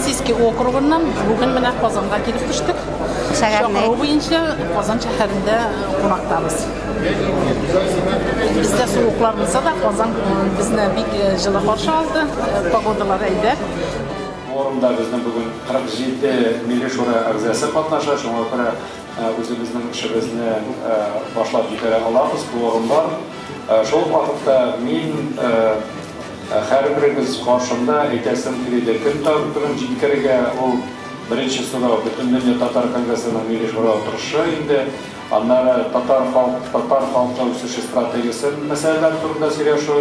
Ханты-Мансийский округыннан бүген менә Казанга килеп төштек. Чакыру буенча Казан шәһәрендә кунактабыз. Бездә суыклар булса да, Казан безне бик җылы каршы алды. Погодалар әйбәт. Форумда безнең бүген 47 Милли Шура әгъзасы катнаша, шуңа күрә үзебезнең эшебезне башлап җибәрә алабыз, кворум бар. Шул ук вакытта мин һәрберегез каршында әйтәсем килде, көн тәртибен җиткерергә, ул беренче сорау, Бөтендөнья татар конгрессының Милли Шура утырышы инде, аннары татар халык, татар халкы үсеше стратегиясе мәсьәләләре турында сөйләшү,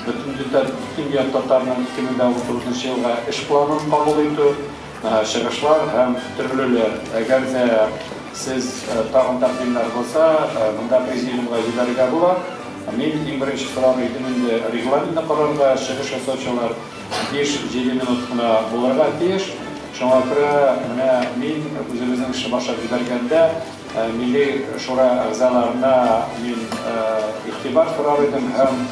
Бөтендөнья татарның 2019 елга эш планын кабул итү, Чыгышлар һәм төрлеләр. Әгәр дә сез тагын тәкъдимнәр булса, монда президиумга җибәрергә була. Мин иң беренче сорар идем инде регламентны карарга, чыгыш ясаучылар 5-7 минут кына булырга тиеш. Шуңа күрә менә мин үзебезнең эшне башлап җибәргәндә Милли Шура әгъзаларына мин игътибар сорар идем һәм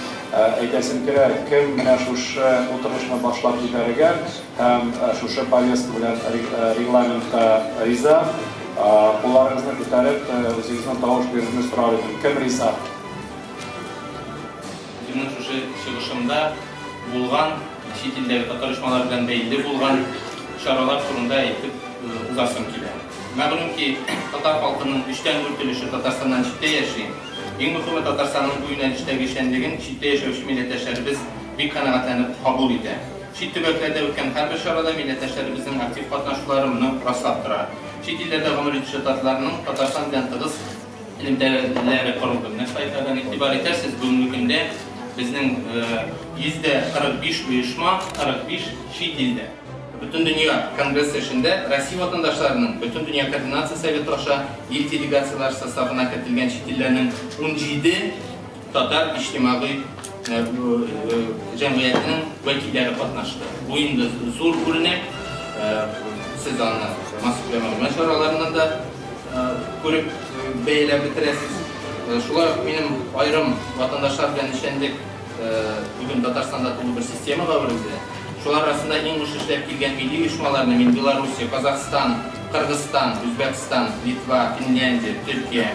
әйтәсем килә, кем менә шушы утырышны башлап җибәрергә, Һәм шушы повестка белән регламентка риза. Кулларыгызны күтәреп, үзегезнең тавыш бирүне сорар идем. Кем риза? Үземнең шушы чыгышымда булган, чит илдәге татар оешмалары белән бәйле булган чаралар турында әйтеп узасым килә. Мәгълүм ки, татар халкының өчтән дүрт өлеше Татарстаннан читтә яши. Иң мөхиме, Татарстанның бу юнәлештәге эшчәнлеген читтә яшәүче милләттәшләребез бик канәгатьләнеп кабул итә. Чит төбәкләрдә үткән һәрбер чарада милләттәшләребезнең актив катнашулары моны раслап тора. Чит илләрдә гомер итүче татларның Татарстан белән тыгыз элемтәләре корылды. Менә слайдлардан игътибар итәрсез, бүгенге көндә безнең 145 оешма, 45 чит илдә. Бөтендөнья конгрессы эшендә Россия ватандашларының Бөтендөнья координация советы аша ил делегацияләре составына кертелгән чит илләрнең 17 Татар иҗтимагый җәмгыятенең вәкилләре катнашты. Бу инде зур үрнәк. Сез аны массакүләм мәгълүмат чараларыннан да күреп бәяләп бетерәсез. Шулай ук минем аерым ватандашлар белән эшчәнлек бүген Татарстанда тулы бер системага әверелде. Шулар арасында иң уңышлы эшләп килгән милли оешмаларны мин Белоруссия, Казахстан, Кыргызстан, Үзбәкстан, Литва, Финляндия, Төркия,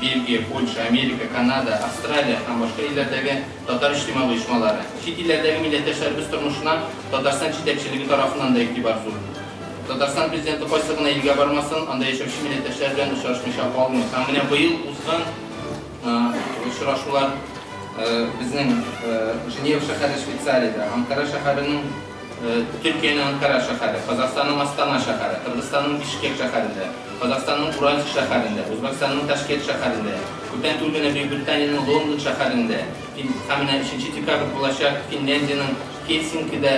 Бельгия, Польша, Америка, Канада, Австралия һәм башка илләрдәге татар иҗтимагый оешмалары, чит илләрдәге милләттәшләребез тормышына Татарстан җитәкчелеге тарафыннан да игътибар зур. Татарстан Президенты кайсы гына илгә бармасын, анда яшәүче милләттәшләр белән очрашмыйча калмый. Һәм менә быел узган очрашулар безнең Женева шәһәре Швейцариядә, Анкара шәһәренең Төркиянең Анкара шәһәре, Казахстанның Астана шәһәре, Кыргызстанның Бишкек шәһәрендә, Казахстанның Уральск шәһәрендә, Үзбәкстанның Ташкент шәһәрендә, күптән түгел генә Бөекбританиянең Лондон шәһәрендә һәм менә өченче декабрь булачак Финляндиянең Хельсинкида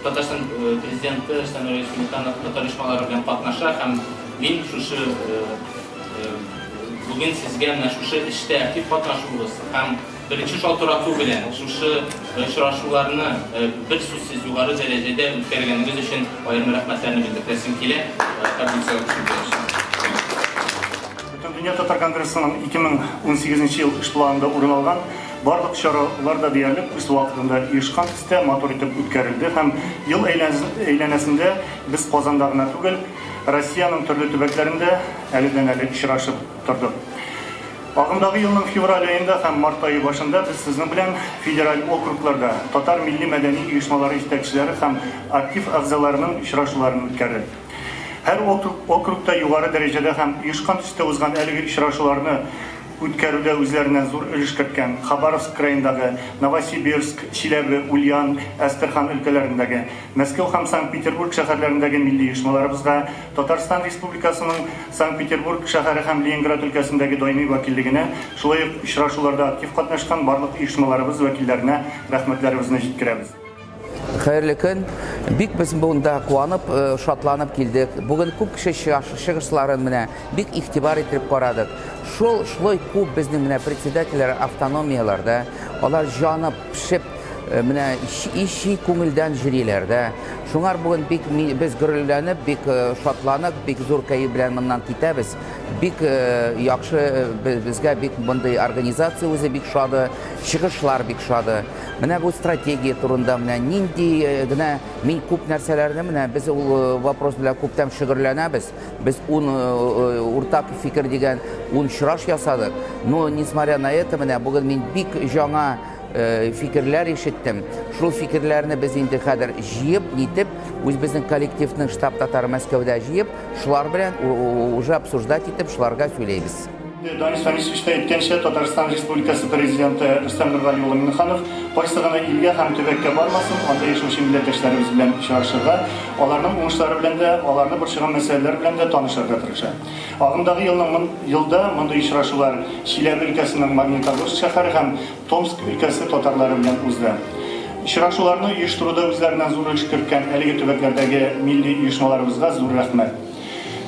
Татарстан Президенты Рөстәм Нургалиевич Миңнеханов татар оешмалары белән катнаша һәм мин шушы бүген сезгә менә шушы эштә актив катнашуыгыз һәм Беренче шалтырату белән шушы очрашуларны бер сүзсез югары дәрәҗәдә үткәргәнегез өчен аерым рәхмәтләрне белдертәсем килә. Таблицага күчеп киләчәк. Бөтендөнья татар конгрессының 2018 ел эш планында урын алган барлык чаралар да диярлек үз вакытында оешкан төстә матур итеп үткәрелде һәм ел әйләнәсендә без Казанда гына түгел, Россиянең төрле төбәкләрендә әледән-әле очрашып тордык. Агымдагы елның февраль аенда һәм март ае башында без сезнең белән федераль округларда татар милли-мәдәни оешмалары җитәкчеләре һәм актив әгъзаларының очрашуларын үткәрдек. Һәр округта югары дәрәҗәдә һәм оешкан төстә узган әлеге очрашуларны үткәрүдә үзләреннән зур өлеш керткән Хабаровск краендагы, Новосибирск, Чиләбе, Ульян, Әстерхан өлкәләрендәге, Мәскәү һәм Санкт-Петербург шәһәрләрендәге милли оешмаларыбызга, Татарстан Республикасының Санкт-Петербург шәһәре һәм Ленинград өлкәсендәге даими вәкиллегенә, шулай ук очрашуларда актив катнашкан барлык оешмаларыбыз вәкилләренә рәхмәтләребезне җиткерәбез. Хәерле көн! Бик без монда куанып, шатланып килдек. Бүген күп кеше чыгышларын менә бик игътибар итеп карадык. Шул шулай күп безнең менә председательләр автономияләрдә, алар җанып, пешеп. Менә ичи күңелдән җөриләр дә. Шуңар бүген бик без гөрелләнеп, бик шатланып, бик зур кәеф белән моннан китәбез. Бик яхшы безгә бик мондый организация үзе бик шады, чыгышлар бик шады. Менә бу стратегия турында менә нинди генә мин күп нәрсәләрне менә без ул вопрос белән күптән шөгыльләнәбез. Без ун уртак фикер дигән ун чыраш ясадык. Но несмотря на это, менә бүген мин бик җаңа фикерләр ишеттем. Шул фикерләрне без инде хәзер җыеп, нитеп, үзебезнең коллективның штаб татар Мәскәүдә җыеп, шулар белән уже обсуждать итеп, шуларга сөйләйбез. Данис Фәнисович та әйткәнчә, Татарстан Республикасы Президенты Рөстәм Нургали улы Миңнеханов кайсы гына илгә һәм төбәккә бармасын, анда яшәүче милләттәшләребез белән очрашырга, аларның уңышлары белән дә, аларны борчыган мәсьәләләр белән дә танышырга тырыша. Агымдагы елның елда мондый очрашулар Чиләбе өлкәсенең Магнитогорск шәһәре һәм Томск өлкәсе татарлары белән узды. Очрашуларны оештыруда үзләреннән зур өлеш керткән әлеге төбәкләрдәге милли оешмаларыбызга зур рәхмәт.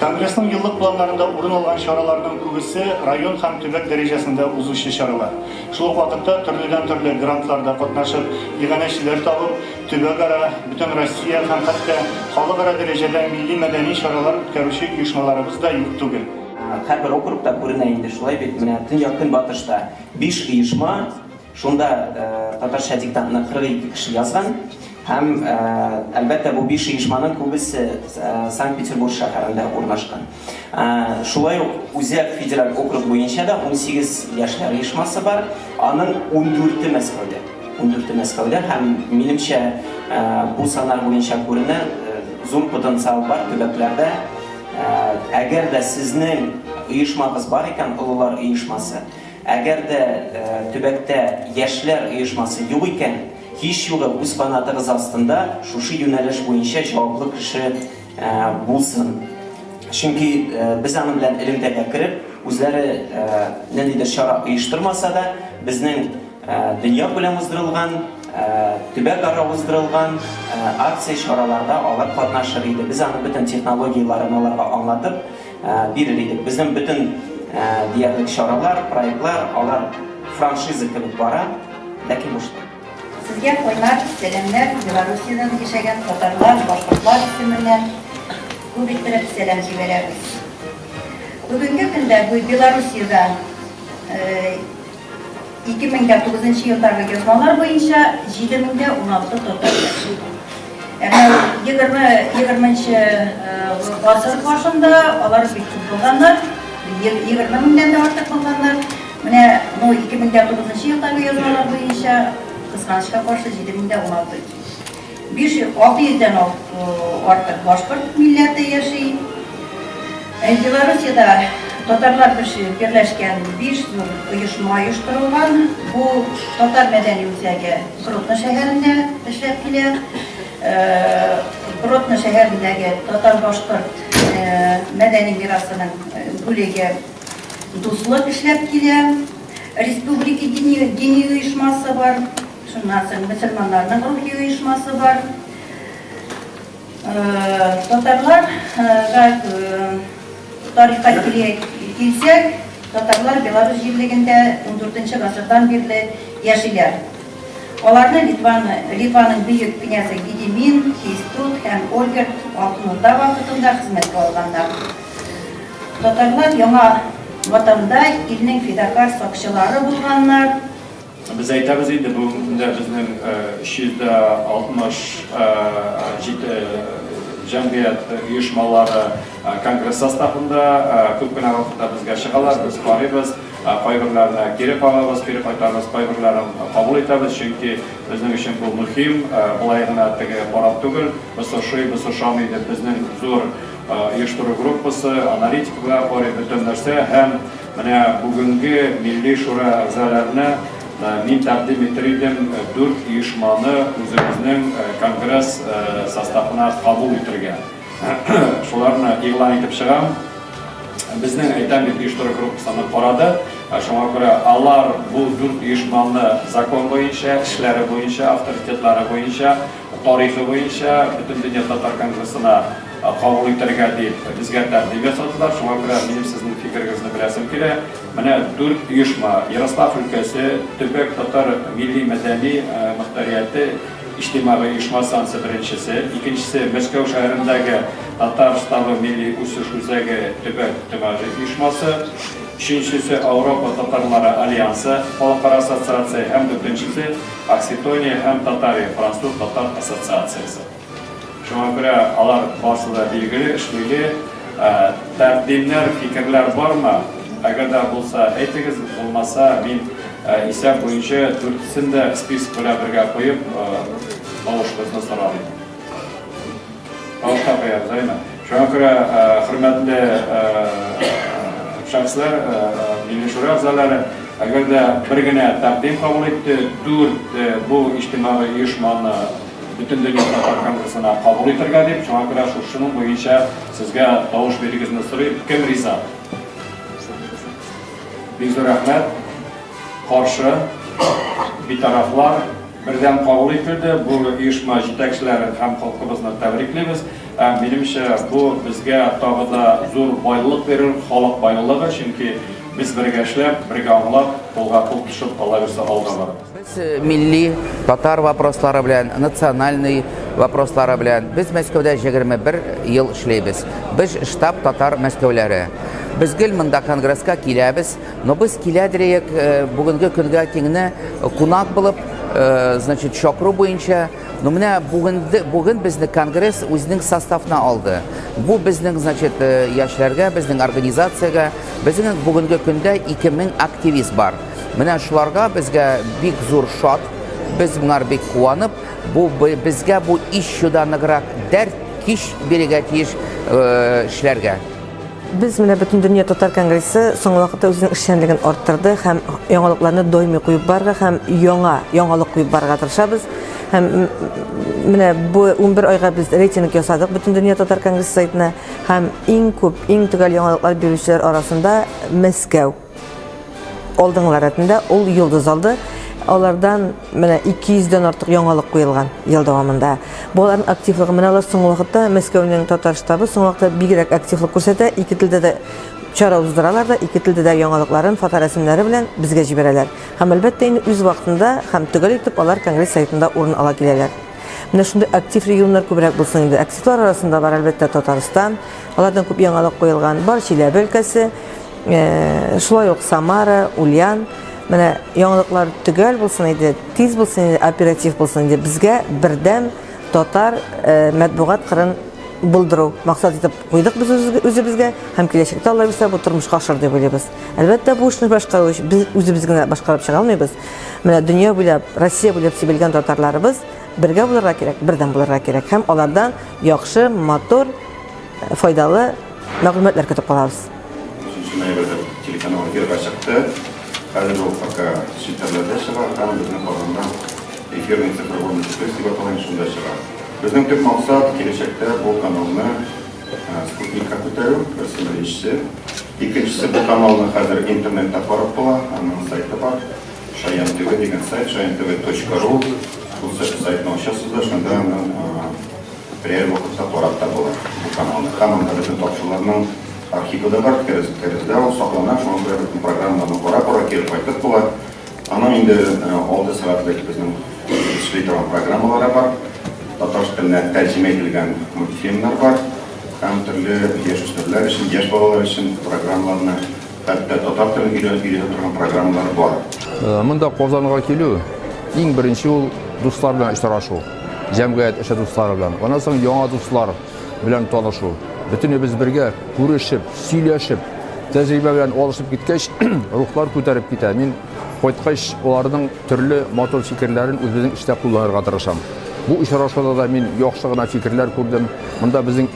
Конгрессның еллык планнарында урын алган чараларның күбесе район һәм төбәк дәрәҗәсендә узучы чаралар. Шул ук вакытта төрледән-төрле грантларда катнашып, иганәчеләр табып, төбәкара, бөтенроссия һәм хәтта халыкара дәрәҗәдә милли-мәдәни чаралар үткәрүче оешмаларыбыз да юк түгел. Һәрбер округта күренә инде шулай бит, менә төньяк-көнбатышта биш оешма, Шунда татарча диктантны 42 кеше язган һәм, әлбәттә, бу биш оешманың күбесе Санкт-Петербург шәһәрендә урнашкан. Шулай ук Үзәк федераль округ буенча да 18 яшьләр оешмасы бар, аның ундүрте Мәскәүдә. Ундүрте Мәскәүдә һәм, минемчә, бу саннар буенча күренә, зур потенциал бар төбәкләрдә. Әгәр дә сезнең оешмагыз бар икән, олылар оешмасы, Әгәр дә төбәктә яшьләр оешмасы юк икән, һич югы үз канатыгыз астында шушы юнәлеш буенча җаваплы кеше булсын. Чөнки без аның белән элемтәгә кереп, үзләре ниндидер чара оештырмаса да, безнең дөньякүләм уздырылган, төбәкара уздырылган акция-чараларда алар катнашыр иде. Без аның бөтен технологияләрен аларга аңлатып, Бирер идек. Безнең бөтен диярлек чаралар, проектлар, алар франшиза кебек бара, ләкин бушлай. Сезгә кайнар сәламнәр Белоруссиядән яшәгән татарлар, башкортлар исеменнән күп иттереп сәлам җибәрәбез. Бүгенге көндә бу Белоруссиядә 2009 елдагы язмалар буенча 7016 татар яши. Ә менә 20 гасыр башында алар бик күп булганнар, 20 меңнән дә артык булганнар. Менә ну 2009 елдагы язмалар буенча кызганычка каршы 7016. 5 600 дән артык башкорт милләте яши. Белоруссиядә татарлар берләшкән 5 зур оешма оештырылган. Бу татар мәдәни үзәге Гродно шәһәрендә эшләп килә. Гродно шәһәрендәге татар-башкорт мәдәни мирасының бүлеге Дуслык эшләп килә. Республика дини оешмасы бар. Шуннан соң мөселманнарның рухи оешмасы бар. Татарларга тарихка килсәк, татарлар Беларусь җирлегендә ундүртенче гасырдан бирле яшиләр. Аларны Литваның бөек князе Гедимин, Кейстут һәм Ольгерд Алтын Урда вакытында хезмәткә алганнар. Татарлар яңа ватанда илнең фидакарь сакчылары булганнар. Без әйтәбез инде, бүгенге көндә безнең 367 җәмгыять оешмалары конгресс составында, күп кенә вакытта безгә чыгалар, без карыйбыз, кайберләренә кире кагабыз, кире кайтабыз, кайберләрен кабул итәбез, чөнки безнең өчен бу мөһим, болай гына теге карап түгел, без ошый, без ошамый дип, безнең зур оештыру группасы, аналитиклар карый бөтен нәрсә һәм Менә бүгенге Милли Шура әгъзаларына мин тәкъдим итер идем дүрт оешманы үзебезнең конгресс составына кабул итергә. Шуларны игълан итеп чыгам. Безнең, әйтәм бит, оештыру группасы аны карады. Шуңа күрә алар бу дүрт оешманы закон буенча, эшләре буенча, авторитетлары буенча, тарихы буенча Бөтендөнья татар конгрессына. кабул итәргә дип безгә тәкъдим ясадылар. Шуңа күрә минем сезнең фикерегезне беләсем килә. Менә дүрт оешма, Ярослав өлкәсе, Төбәк татар милли-мәдәни мохтарияте иҗтимагый оешмасы, ансы беренчесе, икенчесе, Мәскәү шәһәрендәге Татар штабы милли үсеш үзәге төбәк иҗтимагый оешмасы, өченчесе, Ауропа татарлары альянсы халыкара ассоциация һәм дүртенчесе, Окситония һәм Татария француз-татар ассоциациясе. Шуңа күрә алар барсы да билгеле, эшлиле. Тәкъдимнәр, фикерләр бармы? Әгәр дә булса, әйтегез, булмаса, мин исәп буенча дүртесен дә список белән бергә куеп, тавышыгызны сорар идем. Тавышка куябыз, әйеме? Шуңа күрә, хөрмәтле шәхесләр, Милли Шура әгъзалары, әгәр дә бер генә тәкъдим кабул итте, дүрт бу иҗтимагый оешманы Бөтендөнья татар конгрессына кабул итәргә дип, шуңа күрә шушының буенча сезгә тавыш бирегезне сорыйм. Кем риза? Бик зур рәхмәт. Каршы битарафлар бердәм кабул ителде. Бу оешма җитәкчеләрен һәм халкыбызны тәбриклибез. Ә минемчә, бу безгә тагы да зур байлык бирер, халык байлыгы, чөнки без бергә эшләп, бергә аңлап, кулга кул тотышып, Алла бирсә, алга барабыз. Без милли татар вопрослары белән, национальный вопрослары белән без Мәскәүдә 21 ел эшләйбез. Без штаб татар мәскәүләре. Без гел монда конгресска киләбез, но без киләдерек бүгенге көнгә киңне кунак булып, значит, чакыру буенча. Но менә бүген бүген безне конгресс үзенең составына алды. Бу безнең, значит, яшьләргә, безнең организациягә, безнең бүгенге көндә 2000 активист бар. Менә шуларга безгә бик зур шат, без моңар бик куанып, бу безгә бу еще да ныграк дәрт, көч бирергә тиеш эшләргә. Без менә Бөтендөнья татар конгрессы соңгы вакытта үзенең эшчәнлеген арттырды һәм яңалыкларны даими куеп барырга һәм яңа яңалык куеп барырга тырышабыз. Һәм менә бу 11 айга без рейтинг ясадык Бөтендөнья татар конгрессы сайтына һәм иң күп, иң төгәл яңалыклар бирүчеләр арасында Мәскәү. Алдынгылар рәтендә ул йолдыз алды. Алардан менә 200 дән артык яңалык куелган ел дәвамында. Бу аларның активлыгы. Менә алар соңгы вакытта Мәскәүнең татар штабы соңгы вакытта бигрәк активлык күрсәтә. Ике телдә дә чара уздыралар да, ике телдә дә яңалыкларын фоторәсемнәре белән безгә җибәрәләр. Һәм әлбәттә инде үз вакытында һәм төгәл итеп алар конгресс сайтында урын ала киләләр. Менә шундый актив регионнар күбрәк булсын инде. Активлар арасында бар әлбәттә Татарстан, алардан күп яңалык куелган. Бар Чиләбе өлкәсе, Шулай ук Самара, Ульян. Менә яңалыклар төгәл булсын иде, тиз булсын иде, оператив булсын иде. Безгә бердәм татар матбугат кырын булдыру максат итеп куйдык без үзебезгә һәм киләчәктә Алла бирсә бу тормышка ашыр дип уйлыйбыз. Әлбәттә, бу эшне башкару өчен без үзебез генә башкарып чыга алмыйбыз. Менә дөнья буйлап, Россия буйлап сибелгән татарларыбыз бергә булырга кирәк, бердәм булырга кирәк һәм алардан яхшы, матур, файдалы мәгълүматлар көтеп калабыз. 3 ноябрьдә телеканал эфирга чыкты. Хәзер ул пока челтәрләрдә чыга һәм безнең Казанда эфирный цифровой мультиплекс дип атала, шунда чыга. Безнең төп максат киләчәктә бу каналны спутникка күтәрү, берсе беренчесе. Икенчесе, бу каналны хәзер интернетта карап була, аның сайты бар. Шаян ТВ дигән сайт, шаяntv.ru. Шул сайтны ачасыз да, шунда аның Реаль вакытта карап та була бу каналны. Һәм анда бөтен тапшыруларның архивы да бар, тәрәзәдә ул саклана, шуңа күрә бөтен программаларны карап була, кире кайтып була. Аның инде 6 сәгатьлек безнең эшли торган программалары бар. Татар теленә тәрҗемә ителгән мультфильмнар бар. Һәм төрле яшүсмерләр өчен, яшь балалар өчен программаларны, хәтта татар телен өйрәнә торган программалар бар. Монда Казанга килү иң беренче ул дуслар белән очрашу. Җәмгыять эше дуслары белән. Аннан соң яңа дуслар белән танышу. Бөтенебез бергә күрешеп, сөйләшеп, тәҗрибә белән алышып киткәч, рухлар күтәреп китә. Мин кайткач, аларның төрле матур фикерләрен үзебезнең эштә кулланырга тырышам. Бу очрашуда да мин яхшы гына фикерләр күрдем. Монда безнең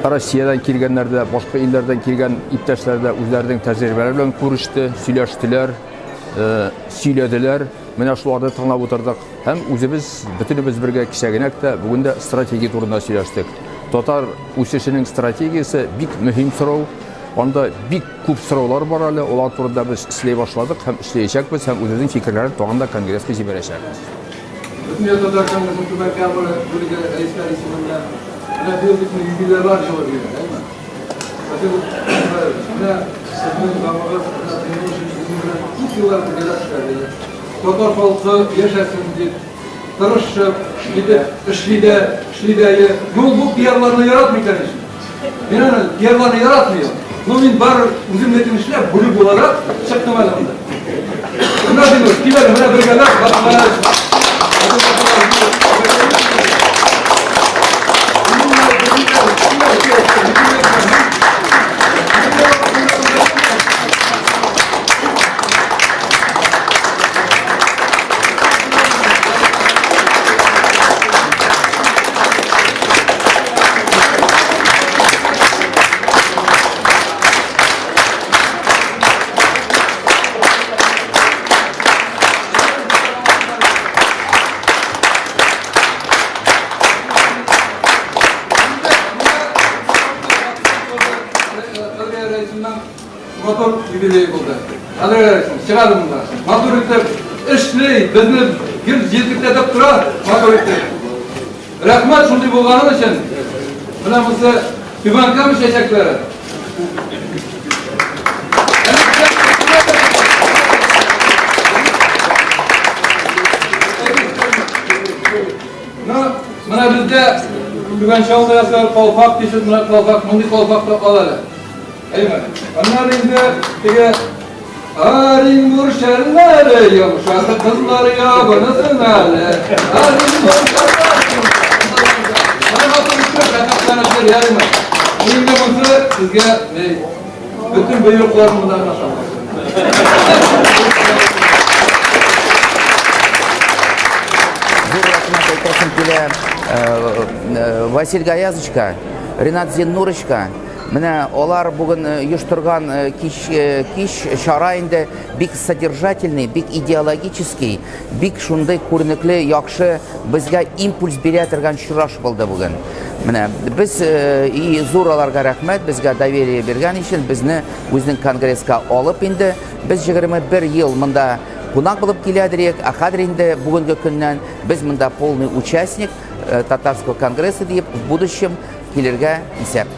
Россиядән килгәннәр дә, башка илләрдән килгән иптәшләр дә үзләренең тәҗрибәләре белән күреште, сөйләштеләр, сөйләделәр. Менә шуларны тыңлап утырдык. Һәм үзебез, бөтенебез бергә кичәгенәк тә, бүген дә стратегия турында сөйләштек. Татар үсешенең стратегиясе бик мөһим сорау. Анда бик күп сораулар бар әле, алар турында без эшли башладык һәм эшләячәкбез һәм үзебезнең фикерләрне тагын да конгресска җибәрәчәкбез. Бөтендөнья татар конгрессы Түбән Кама бүлеге рәисләре исеменнән Менә быел бит юбилейлар елы диләр, әйме? Васил Михайлович, менә сезнең замыгыз, менә Зиннур безнең белән күп еллар бергәләп эшләде. Татар халкы яшәсен дип, тырышып, итеп эшли дә, эшли дә. Ну, бу пиарларны яратмый, конечно. Мин аны пиарларны яратмыйм. Ну, мин бар үземнекен эшләп, бүлек буларак чыктым әле монда. Менә Зиннур, кил әле, менә бергәләп, башка Матур юбилей булды. Хәзер рәисем, чыгады монда. Матур итеп эшли, безне гел җилкетләтеп тора, матур итеп. Рәхмәт шундый булганың өчен. Менә монысы Түбән Кама чәчәкләре. Менә бездә Түбән Чаллыда ясалган калфак дисез, менә калфак, мондый калфак та ал әле. Әйме. Аннары инде теге Оренбур шәлләре йомшак кызлар ябынысын әле. Оренбур шәлләре. Менә матур итеп рәхәтләнеп йөр, ярыймы? Инде монысы сезгә бөтен боерыкларны монда гына Зур рәхмәт әйтәсем килә Василь Гаязовичка, Ринат Зиннуровичка. Менә алар бүген оештырган кич, кич чара инде бик содержательный, бик идеологический, бик шундый күренекле, яхшы безгә импульс бирә торган чыраш булды бүген. Менә без и зур аларга рәхмәт, безгә доверие биргән өчен, безне үзенең конгресска алып инде. Без 21 ел монда кунак булып киләдер, ә хәзер инде бүгенге көннән без монда полный участник Татарского конгресса диеп, в будущем килергә исәп.